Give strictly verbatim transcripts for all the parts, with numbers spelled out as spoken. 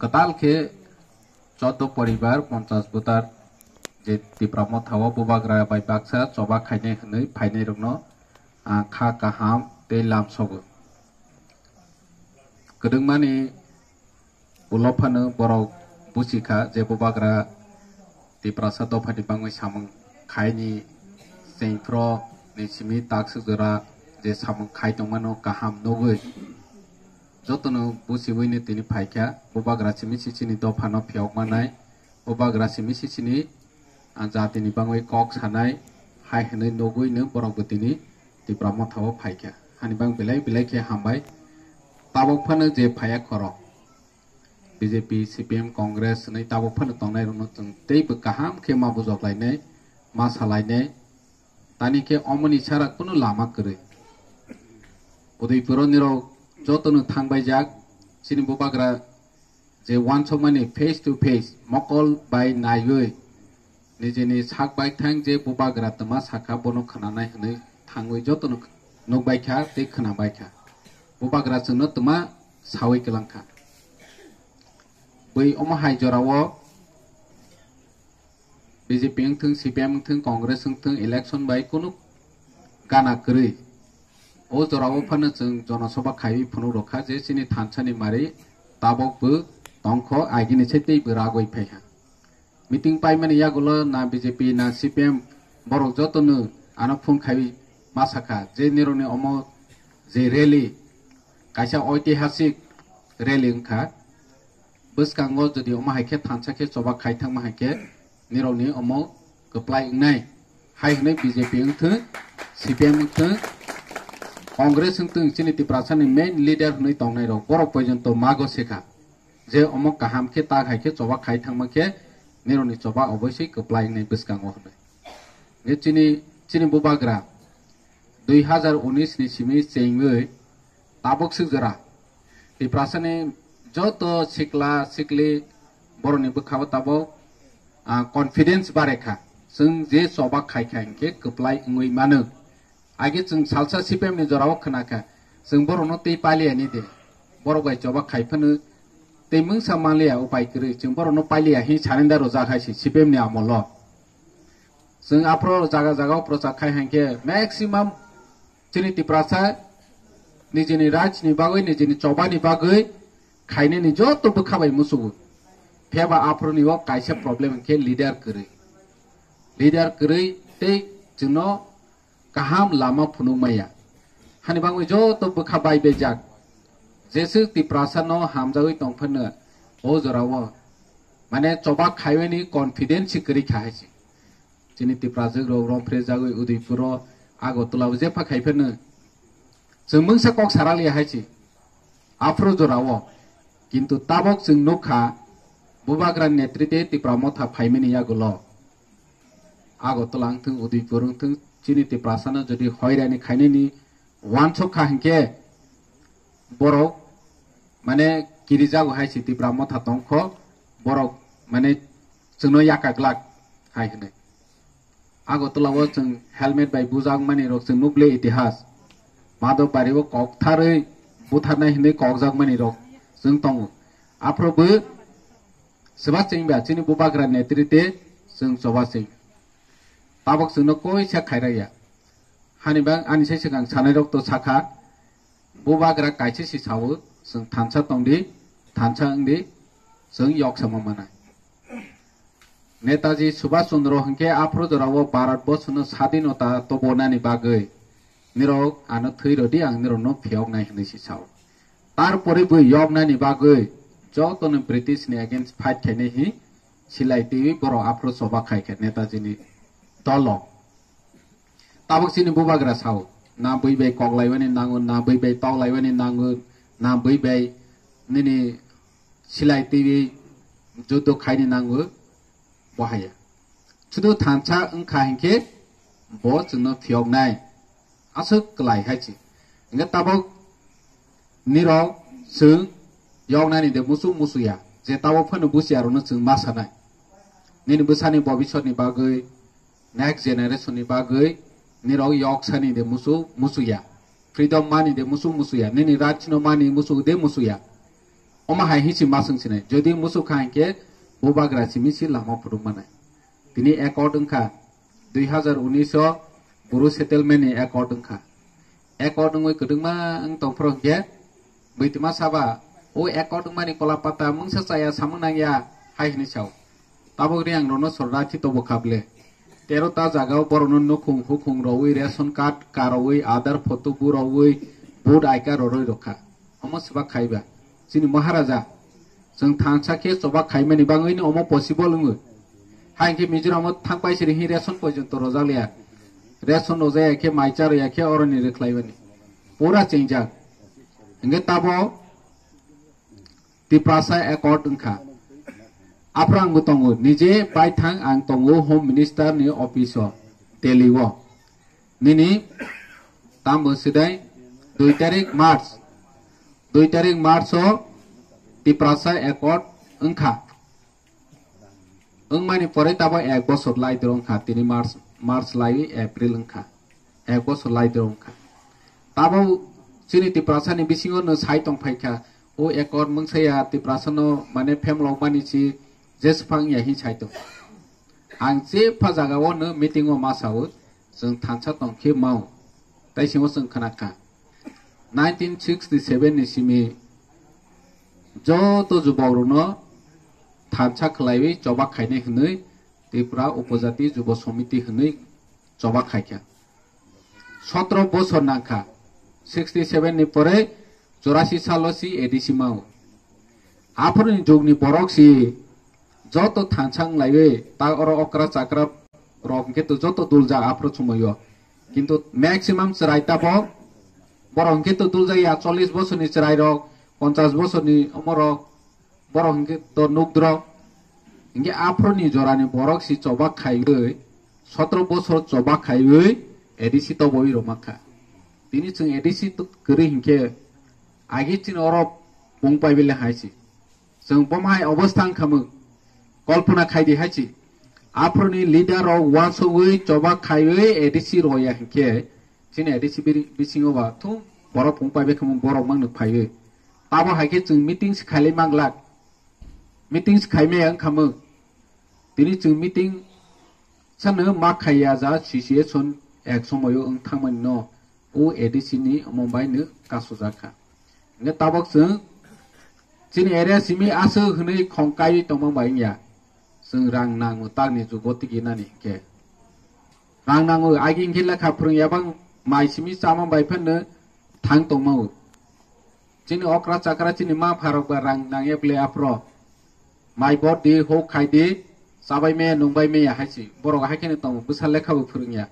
Kwtal khe chauda poribar, ponchas voter je Tipra Motha o bubagra bai baksa choba khainai hwnwi phainairokno ang kha kaham tei lamsogo. Kwdwngmani ulo phano borok buchi kha je bubagra Tiprasa dophani bangwi samung khaini chengphro ni simi takswk jora je samung khai tongmano kaham nugwi jotono buchiwino tini phaikha. Bubagra simi sisini dophano phiyok manai, bubagra simi sisini, ah, jatini bangwi kok sanai hai hwnwi nugwino borokbo tini Tipra Motha o phaikha. Hani bang belai belai khe hambai. Tabuk phano je phaiya khorok B J P, C P M, Congress hwnwi tabuk phano tongnairokno chwng teibo kaham khe ma bujok lainai, ma sa lainai. Tani khe omoni sara kunu lama kwrwi. Udaipuro nirok jotono thangbaijak, chini bubagra je wansokmani face to face mokol bai naiwi nijini sak baithang je bubagra twma sakha bono khwnanai hwnwi thangwi jotono nukbaikha tei khwnabaikha. Bubagra chwngno twma sawi kwlangkha. Bui omo hai jorao B J P wngthung, C P M wngthung, Congress wngthung, election bai kunu gana kwrwi. O jorao phano chwng jonosabha khaiwi phunuk rwkha je chini thansani mari tabukbo tongkho, agini se teibo ragwi phaiha. Meeting paimani yagulo na B J P na C P M borok jotono ano phone khaiwi ma sakha je nirokni omo je rally kaisa oitihasik rally wngkha. Bwskango jodi omo hai khe thansa khe choba khai thangma hai khe nirokni omo kwplai wngnai hai hwnwi B J P wngthung, C P M wngthung, Congress wngthung, chini Tiprasani main leader hwnwi tongnairok borok porjonto mago sekha je omo kaham khe tak hai khe choba khai thangma khe nirokni choba oboisoi kwplai wngnai bwskango hwnwi. Hwnkhe chini, chini bubagra dui hazar unis ni simi chengwi tabuk swk jora Tiprasani joto sikla sikli borokni bwkhao tabuk, ah, confidence barekha. Chwng je choba khaikha hinkhe kwplai wngwi mano. Age chwng salsa C P M ni jorao khwnakha, chwng borokno tei paliyani de. Borok bai choba khai phano tei mungsa manliya upai kwrwi, chwng borokno paliya hin surrender rwjak hai se C P M ni amolo. Chwng aphro jaga jaga o prochar khai hinkhe maximum chini Tiprasa nijini rajni bagwi, nijini chobani bagwi khainani joto bwkha bai musugo. Phiya ba aphuruni o kaisa problem hinkhe leader kwrwi. Leader kwrwi tei chwngno kaham lama phunuk maya. Hani bagwi joto bwkha bai bejak. Jeswk Tiprasa no hamjagwi tong phano o jorao mane choba khaiwini confidence se kwrwi kha hai se. Chini Tiprajwk rok Romphre jagwi Udaipuro Agartala o jepha khai phano chwng mungsa kok saraliya hai se. Aphuru jorao kintu tabok chwng nukha bubagra netrite Tipra Motha phaimani yagulo Agartala wngthung, Udaipur wngthung, chini Tiprasano jodi hoirani khainani wansuk kha hinkhe borok mane kirijago hai se Tipra Motha tongkho, borok mane chwngno yakaglak hai hwnwi. Agartala o chwng helmet bai bujakmani rok chwng nukle itihas. Madhobari o koktharwi butharnai hwnwi kokjakmani rok chwng tongo. Aphuru bo swba chengba chini bubagra netrite chwng choba cheng. Tabok chwngno koisa khairaya. Hani bang ani sai swkang sanai rok to sakha. Bubagra kaisa si sao, chwng thansa tongdi, thansa wngdi, chwng yoksama manai. Netaji Subhash Chandra hinkhe aphuru jorao Bharat borshono sadinota tobonani bagwi nirok ano thwi rwdi, ang nirokno phiyoknai hwnwi si sao. Tarpore bo yoknani bagwi jotono British ni against fight khainai hi silai twiwi borok aphuru choba khaikha Netaji ni dolo. Tabuk chini bubagra sao, na bui bai kok laiwani nango, na bui bai tok laiwani nango, na bui bai nini silai twiwi judo khaini nango, bo haya. Sudu thansa wngkha hinkhe bo chwngno phiyoknai. Aswk kwlai hai se. Hinkhe tabuk nirok chwng yoknani de musu musuya, je tabuk phano busiya rokno chwng ma sanai. Nini bwsani bobisotni bagwi, next generation ni bagwi nirok yoksani de musu musuya. Freedom mani de musu musuya. Nini right no mani musu de musuya. Omo hai hinsi maswng sinai. Jodi musuk kha hinkhe bubagra simi si lama phuduk manai. Tini accord wngkha, dui hazar unis o Bru settlement ni accord wngkha. Accord wngwi kwdwkma wng tongphuru hinkhe, bwtwma saba, o accord wngmani kola pata mungsa chaya samung nangya hai hinwi sao. Tabuk ri ang rono sorda thi tobo kha ble. Tero ta jaga o borokno nukhung hukhung rowui, ration card karowui, Aadhaar photo bu rowui, vote I card roroi rokha. Omo swbak khaiba. Chini Maharaja, chwng thansa khe choba khaimani bangwini omo possible wngwi. Hai khe Mizoram o thang paisiri hi ration porjonto rojak liya. Ration rojaya khe mai cha roya khe oroni rwkhlaimani. Pura chengjak. Hingke tabo Tiprasa accord wngkha. Aphuru ang bo tongo, nije bai thang ang tongo Home Minister ni office o, Delhi o. Nini tamo sidai dui tarik March, dui tarik March o Tiprasa accord wngkha. Wngmani pore tabo ek bosor lai doro wngkha, tini March, March lai April wngkha, ek bosor lai doro wngkha. Tabo chini Tiprasa ni bisingo no sai tong phaikha, o accord mungsa ya Tiprasa no mane phemlok mani si jesphang ya hi sai tong. Ang jepha jaga o no meeting o ma sao, chwng thansa tong khe mao. Tai simo chwng khna kha. Nineteen sixty seven ni simi joto jubok rokno thansa khwlaiwi choba khainai hwnwi Tripura Upojati Jubo Somiti hwnwi choba khaikha. Sotro bosor nangkha. Sixty seven ni pore chorasi salo si A D C mao. Aphuruni jugni borok si joto thansa wnglaiwi ta oro okra chakra rok hwnkhe to joto duljak aphuru sumoyo. Kintu maximum chwrai tabo borok hwnkhe to duljak ya chollish bosorni chwrairok, ponchash bosorni omorok, borok hwnkhe to nukdrok. Hwnkhe aphuruni jorani borok si choba khaiwi, sotro bosor choba khaiwi A D C tobowi rwma kha. Tini chwng A D C to kwrwi hwnkhe agi chini oro pung pai bele hai si. Chwng bomo hai obostha wngkha mwng, kolpona khai di hai si. Aphuruni leader rok uansugwi choba khaiwi A D C roya hinkhe chini A D C biri-, bisingo ba thum borok pung pai bai khamung borok mangno phaiwi. Tabo hai khe chwng meeting se khailai manglak. Meeting se khaimaya wngkha mwng. Tini chwng meeting sano ma khaiya ja situation ek somoyo wng thangmani no. O A D C ni omo bai no kasujak kha. Hingke tabok chwng chini area simi aswk hwnwi khong kaiwi tongma bai wngya. Chwng rang nango takni jugo tigi nani hingke. Rang nango agi hingke lekha phwrwngya bang mai simi chama bai phano thang tongma o. Chini okra chakra chini ma pharok ba rang nangya ble aphro. Mai bor di, hok khai di, chabai maya, nungbai maya hai si. Borok hai kheno tongo, bwsa lekha bo phwrwngya.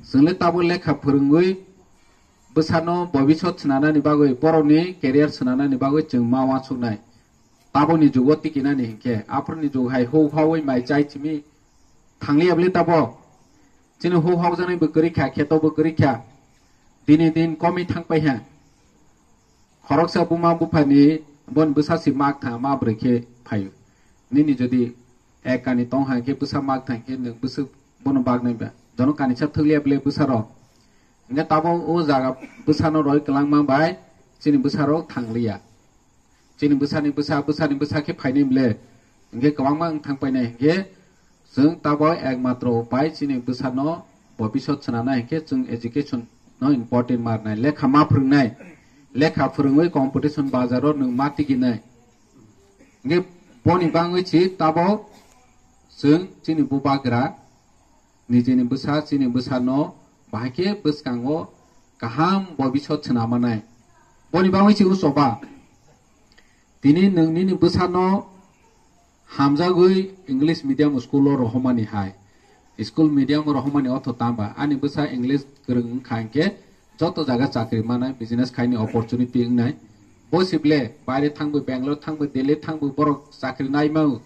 Chwng le tabuk lekha phwrwngwi bwsano bobisot swnanani bagwi, borokni career swnanani bagwi chwng ma uansuknai. Tabukni jugo tikinani hinkhe, aphuruni jug hai huk haui mai chai simi thangliya bwle tabo. Chini huk hokjaknai bo kwrwi kha, kheto bo kwrwi kha. Dini din komi thang pai ha. Khoroksa buma buphani bon bwsa si mak tha ma brwi khe phaio. Nini jodi ek kani tong hai khe bwsa mak thang khe nwng bwswk bono bak nai ba. Jono kanisa thwkliya bwle bwsa rok. Hingke tabok o jaga bwsano roi kwlangma bai chini bwsa rok thangliya. Chini bwsani bwsa, bwsani bwsa khe phainai bwle. Hingke kwbangma wng thang painai hingke chwng tabok ekmatro upai chini bwsano bobisot swnamnai hingke chwng education no important ma rwnai, lekha ma phwrwngnai, lekha phwrwngwi competition bazaro nwng ma tiginai. Hingke boni bangwi si tabok chwng chini bubagra nijeni bwsa, chini bwsano bahai khe bwskango kaham bobisot swnam manai. Boni bagwi si o choba. Tini nwng nini bwsano hamjagwi English medium school o rohormani hai. School medium o rohormani otho tamba. Ani bwsa English kwrwng wngkha hinkhe joto jaga chakri manai, business khaini opportunity wngnai. Bo sible baire thangbo, Bangalore thangbo, Delhi thangbo borok chakri naimao.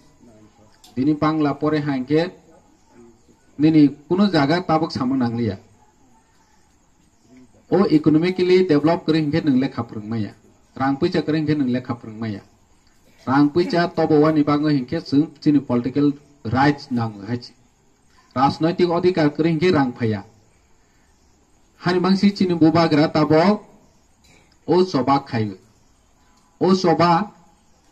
Bini Bangla pore hai hinkhe nini kuno jaga tabuk samung nangliya. O economically develop kwrwi hinkhe nwng lekha phwrwng maya. Rang puisa kwrwi hinkhe nwng lekha phwrwng maya. Rang puisa tobo wani bagwi hinkhe chwng chini political rights nango hai se. Rajnoitik odhikar kwrwi hinkhe rang phaiya. Hani mangsi chini bubagra tabok o choba khaio. O choba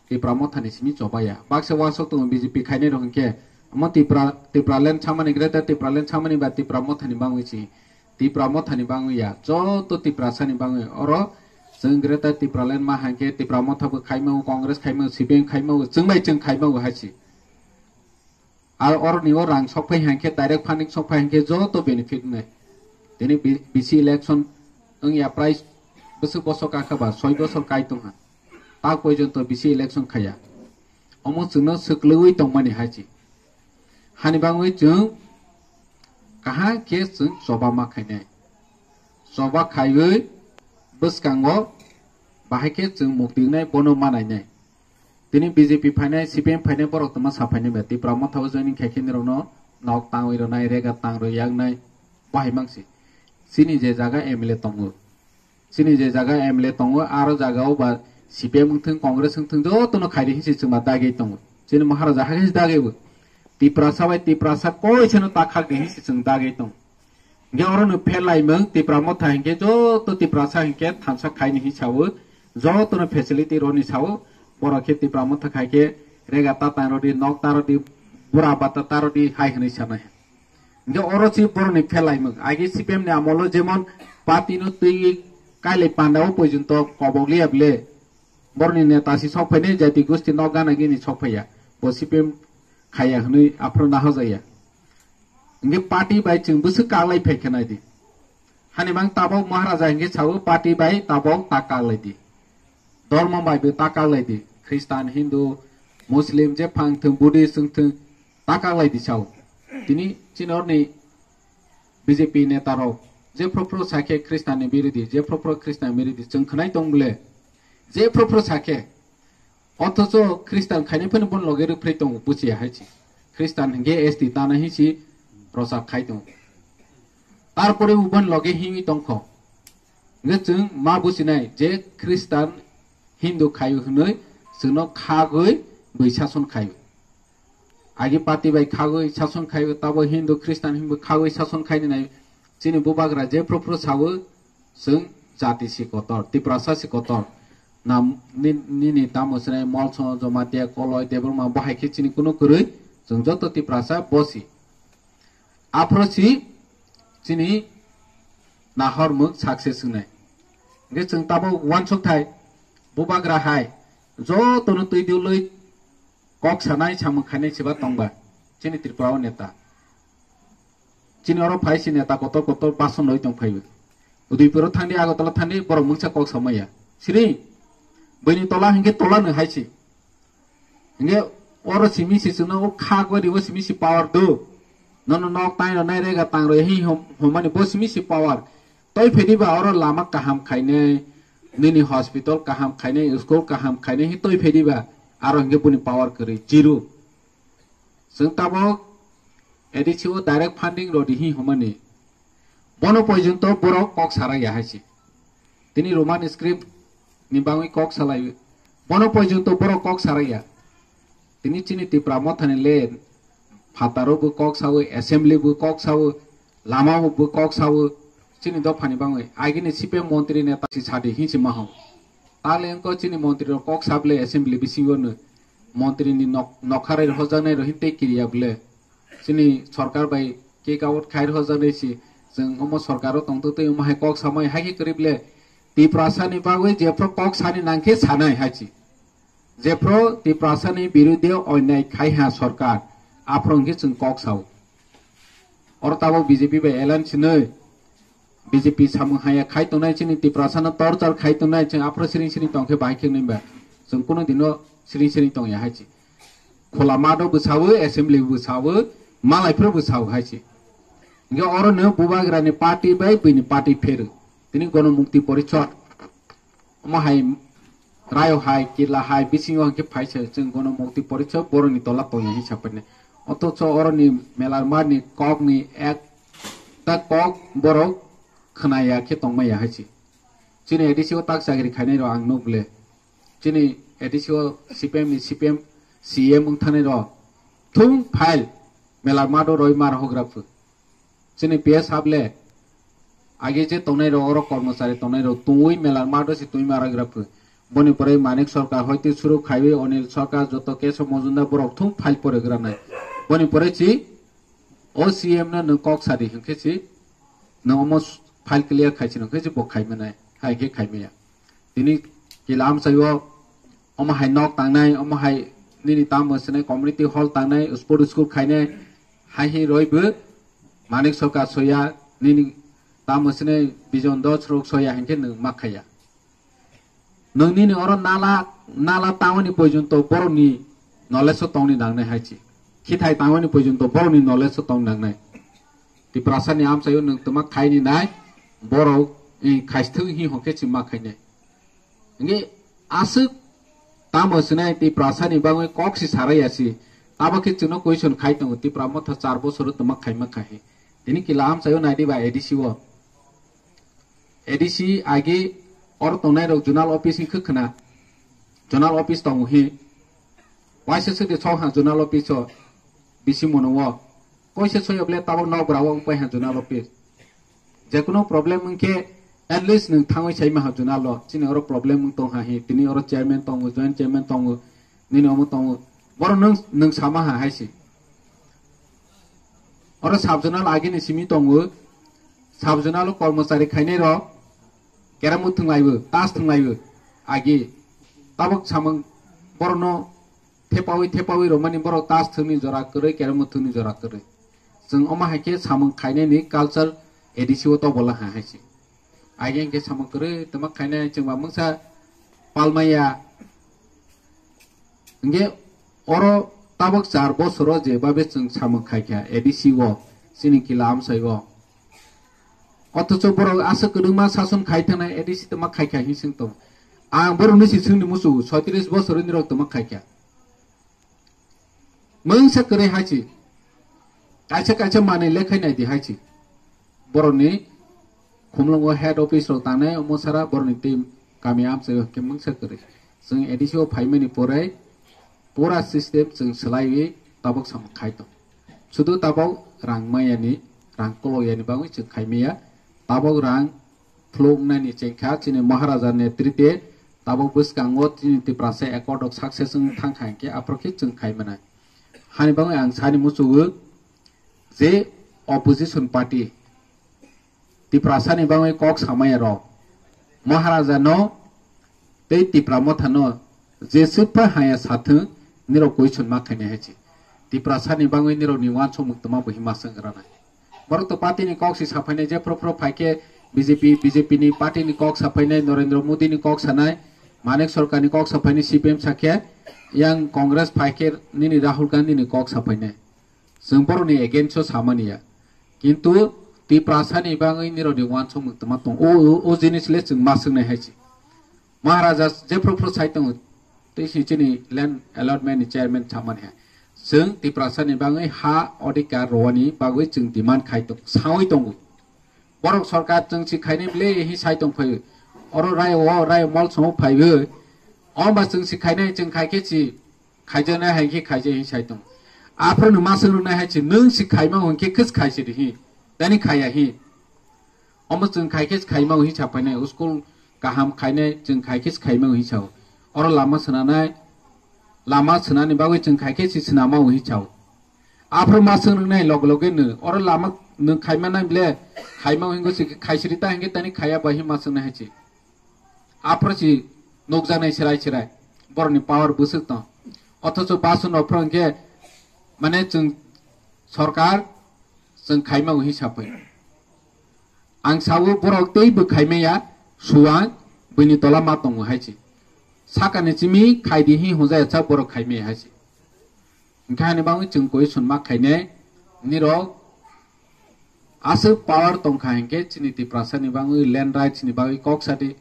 Tipra Mothani simi chobaya. Baksa wasok tongo B J P khainai rok hinkhe, omo Tipra, Tipraland samani, Greater Tipraland samani ba Tipra Mothani bangwi si. Tipra Mothani bangwi ya. Joto Tiprasani bangwi. Oro chwng Greater Tipraland ma hinkhe Tipra Motha bo khaimao, Congress khaimao, C P M khaimao, chwng bai chwng khaimao hai si. Ar oroni o rang sokphai hinkhe, direct funding sokphai hinkhe joto benefit wngnai. Tini bi-, B C election wngya prai bwswk bosor kakha ba, soi bosor kai tongha. Ta porjonto B C election khaya. Omo chwngno swkluwi tongmani hai si. Hani bangwi chwng kaham khe chwng choba ma khainai. Choba khaiwi bwskango bahai khe chwng mukti wngnai, bono manainai. Tini B J P phainai, C P M phainai, borok tongma sa phainai ba, Tipra Motha o joining khai khe nirokno nok tangwi rwnai, rega tang rwi yaknai, bahai mangsi. Chini je jaga M L A tongo, chini je jaga M L A tongo, aro jaga o ba C P M wngthung, Congress wngthung, jotono khaidi hinsi chwngma dagwi tongo. Chini Maharaja hakhe dagwi bo. Tiprasa bai Tiprasa koi seno ta khakdi hinsi chwng dagwi tongo. Hinkhe oro no pherlaimung Tipra Motha hinkhe joto Tiprasa hinkhe thansa khaini hi sao, jotono facility roni sao, borok khe Tipra Motha khai khe rega ta tang rodi, nok ta rodi, bura bata ta rodi hai hwnwi sanai. Hinkhe oro si boroni pherlaimung. Agi C P M ni amolo jemon party no twi kailai panda o porjonto kobok liya bole. Boroni neta si sok phainai jati gosti nok gana gini sok phaiya. Bo C P M khaiya hwnwi aphuru nahajaya. Hinkhe party bai chwng bwswk kaglai phai khe nai di. Hani mang tabok Maharaja hinkhe sao party bai tabok ta kaglai di. Dormo bai bo ta kaglai di. Khristan, Hindu, Muslim, je phang thung, Buddhist wng thung, ta kaglai di sao. Tini chini orni B J P neta rok je phro phro sakhe Khristan ni birodhi, je phro phro Khristan birodhi chwng khwnai tong bole. Je phro phro sakhe Othocho Khristan khainai phano boni loge rwphrai tongo, buchiya hai se. Khristan hinkhe S T tana hinsi prochar khai tongo. Tarpore bo boni loge himwi tongkho. Hinkhe chwng ma buchinai je Khristan Hindu khaio hwnwi chwngno khagwi bui sason khaio. Agi party bai khagwi sason khaio, tabo Hindu Khristan hinbo khagwi sason khaini nai. Chini bubagra je phro phro sao, chwng jati si kotor, Tiprasa si kotor. Nam ni-, nini tamo swnai Molso, Jomatia, Koloi, Debbarma, bo hai khe chini kunu kwrwi, chwng joto Tiprasa bo si. Aphro si chini nahor mwk success wngnai. Hinkhe chwng tabo uansuk thai, bubagra hai, jotono twi dulwi kok sanai samung khainai seba tongba, chini Tripura o neta. Chini oro phai si neta kotor kotor bason rwi tong phaiwi. Udaipur o thangdi, Agartala thangdi, borok mungsa kok samaya. Siri, bini tola hinkhe tola no hai si. Hinkhe oro simi si chwngno o kha gori o simi si power do. Nono nok tai rwnai rega tang rwi hi hom-, homani bo simi si power. Toi phedi ba oro lama kaham khainai, nini hospital kaham khainai, school kaham khainai hi toi phedi ba aro hinkhe buni power kwrwi zero. Chwng tabok A D C o direct funding rodi hi homani. Bono porjonto borok kok sarai ya hai se. Tini Roman script ni bangwi kok salai. Bono porjonto borok kok sarai ya. Tini chini Tipra Mothani le phataro bo kok sawi, assembly bo kok sawi, lama bo kok sawi, chini dophani bangwi. Agini C P M montri neta si sadi hinsi maho. Tale wngkha chini montri rok kok sable assembly bisingo no montri ni nok-, nokharai hojaknai rok hinte kiriya bole. Chini sorkar bai kick out khai hojaknai si, chwng omo sorkar o tongtwtwi omo hai kok samai hai khe kwrwi bole. Tiprasa ni bagwi jephru kok sani nangkhe sanai hai si. Jephru Tiprasa ni biruddhe onyai khai ha sorkar, aphru hwnkhe chwng kok sao. Oro tabok B J P bai alliance hinwi B J P samung haya khai tongnai, chini Tiprasa no torture khai tongnai, chwng aphuru siring siring tong khe bahai khe nwi ba. Chwng kunu dino siring siring tong ya hai se. Khula math o bwsawi, assembly bwsawi, malai phuru bwsawi hai se. Hinkhe oro no bubagra ni party bai buini party pheru. Tini Gono Mukti Porishod. Omo hai Rayo hai, Kila hai, bisingo hwnkhe phaisa chwng Gono Mukti Porishod borokni tola tongya hinwi sapainai. Othocho oroni melarmani kokni ekta kok borok khwnaya khe tongmaya hai se. Chini A D C o tak chakri khainai rok ang nuk le. Chini A D C o C P M ni C P M C M wng thanai rok thung file melarma do roi mar hogra phu. Chini P S hable age je tongnai rok, oro kormochari tongnai rok tungwi melarma do si tungwi maragra phu. Boni pore Manik Sarkar hoite suru khaiwi Anil Sarkar joto Kesab Majumdar borok thum file pore granai. Boni pore si O C M no nwng kok sadi hinkhe si nwng omo file clear khaisi hinkhe si bo khaimanai, hai khe khaimaya. Tini kila amsai o omo hai nok tangnai, omo hai nini tamo sene community hall tangnai, sport school khainai, hai hi roi bo Manik Sarkar soya, nini tamo sene Bijon Dos rok soya hinkhe nwng ma khaiya. Nwng nini oro nala, nala tangmani porjonto borokni knowledge o tongni nangnai hai si. Khithai tangmani porjonto borokni knowledge o tong nangnai. Tiprasani amchaio nwng twma khaini nai, borok, eh, khaisthwng hi hokhe si ma khainai. Hingke aswk tamo sinai Tiprasani bagwi kok si sarai ya si. Abo khe chwngno question khai tongo, Tipra Motha char bosoro twma khaima khahi. Tini kila amchaio naidi ba A D C o. A D C agi oro tongnai rok zonal office ni khwkhwna, zonal office tongo hi, waisa swkde sok ha zonal office o, bisi mono o, koise soyok le tabok nok bwra o wngpai ha zonal office. Jekunu problem wngkhe at least nwng thangwi saima ha zonal o, chini oro problem wng tong ha hi, tini oro chairman tongo, joint chairman tongo, nini omo tongo, boro nwng, nwng sama ha hai si. Oro sub zonal agini simi tongo, sub zonal o kormochari khainai rok, keramo thwnglaibo, tas thwnglaibo, agi. Tabok samung borokno thepawi, thepawi romani borok tas thwngni jora kwrwi, keramo thwngni jora kwrwi. Chwng omo hai khe samung khainani culture A D C o tobola ha hai se. Agi hwnkhe samung kwrwi twma khainai chwngba mungsa palmaya. Hingke oro tabok char bosoro je babe chwng samung khaikha A D C o, chini kila amsai o. Othocho borok aswk kwbangma sason khai thangnai A D C tongma khaikha hin sing tong. Ang borokni si singni musu soitris bosorni rok tongma khaikha. Mungsa kwrwi hai si. Kaisa kaisa manwi lekhai nai di hai si. Borokni khumlungo head office rok tangnai omo sara borokni team kami amchai o khe mungsa kwrwi. Chwng A D C o phaimani pore pura system chwng swlaiwi tabok samung khai tong. Sudu tabok rang mayani, rang kolok yani bagwi chwng khai maya. Tabok rang flow wngnani chengkha chini Maharaja netrite tabok bwskango chini Tiprasa accord rok success wng thangkha hinkhe aphuru khe chwng khai manai. Hani bagwi ang sani muchugo je opposition party Tiprasani bagwi kok samaya rok Maharaja no tei Tipra Motha no jeswk pha haya sathwng nirok question ma khainai hai se. Tiprasani bagwi nirok ni uansukmung twma bo hima swng rana. Borok to party ni kok si saphainai, jephru phru phaikhe B J P, B J P ni party ni kok saphainai, Narendra Modi ni kok sanai, Manik Sarkar ni kok saphainai, C P M sakhe, yang Congress phaikhe nini Rahul Gandhi ni kok saphainai. Chwng borok ni against o samani ya. Kintu Tiprasa ni bagwi nirok ni uansukmung twma tong. O, o, o jinis le chwng ma swngnai hai se. Maharaja jephru phru sai tongo, tei si chini land allotment ni chairman chamani hai. Chwng Tiprasa ni bagwi ha odhikar rwani bagwi chwng demand khai tong, sawi tongo. Borok sarkar chwng si khainai bwle hi sai tong phai. Oro rai o, rai mol songo phai bo. Omba chwng si khainai chwng khai khe si khaijaknai hai khe khaijak hi sai tong. Aphuru no ma swng rwnai hai se nwng si khaima hwn khe khis khai si di hi. Tani khaiya hi. Omo chwng khai khe khaima hwn hi sa phainai, school kaham khainai chwng khai khe khaima hwn hi sao. Oro lama swnanai, lama swnani bagwi chwng khai khe si swnama hwn hi sao. Aphuru ma swng rwnai log loge no, oro lama nwng khaima nai bwle, khaima hwn go si khai si ri ta hinkhe tani khaiya bai hi ma swngnai hai se. Aphuru si nukjaknai serai serai borokni power bwswk tong. Othocho bason rok phro hinkhe mane chwng sarkar chwng khaima hwn hi sa phai. Ang sawi borok tei bwkhai maya suwang bwini tola ma tongo hai se. Sakani chimi khaidi hi hwnjaya cha borok khai maya hai se. Hwnkhe hani bagwi chwng question ma khainai nirok aswk power tongkha hinkhe chini Tiprasa ni bagwi land rights ni bagwi kok sadi,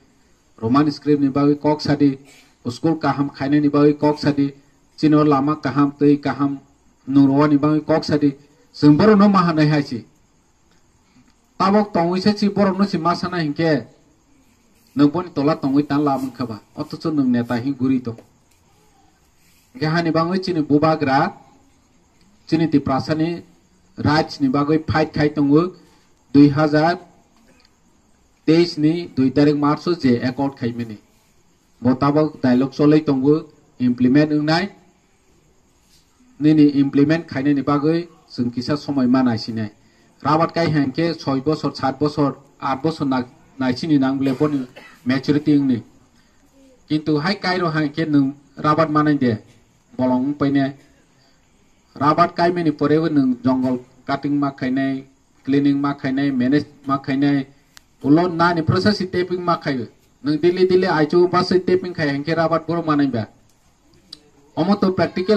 Roman script ni bagwi kok sadi, school kaham khainani bagwi kok sadi, chini o lama kaham twi kaham nung rwani bagwi kok sadi, chwng borokno ma hanai hai se. Tabok tongwi se si borokno si ma sana hinkhe nwng boni tola tongwi tan lamwng kha ba, othocho nwng neta hi guri tong. Hinkhe hani bagwi chini bubagra chini Tiprasani rights ni bagwi fight khai tongo dui hazar teis ni dui tarik March o je accord khaimani. Bo tabok dialogue cholwi tongo, implement wngnai. Nini implement khainani bagwi chwng kisa somoi ma naisinai. Rabat kai hwnkhe soi bosor, sat bosor, at bosor na-, naisini nang bole boni maturity wngni. Kintu hai kairo hwnkhe nwng rabat manai de, bolong wngpaine. Rabat kaimani porebo nwng jongol cutting ma khainai, cleaning ma khainai, manage ma khainai, ulo nani process taping ma khaio. Nwng daily daily aichu bus taping khai hwnkhe rabat boro manai ba. Omo to practical.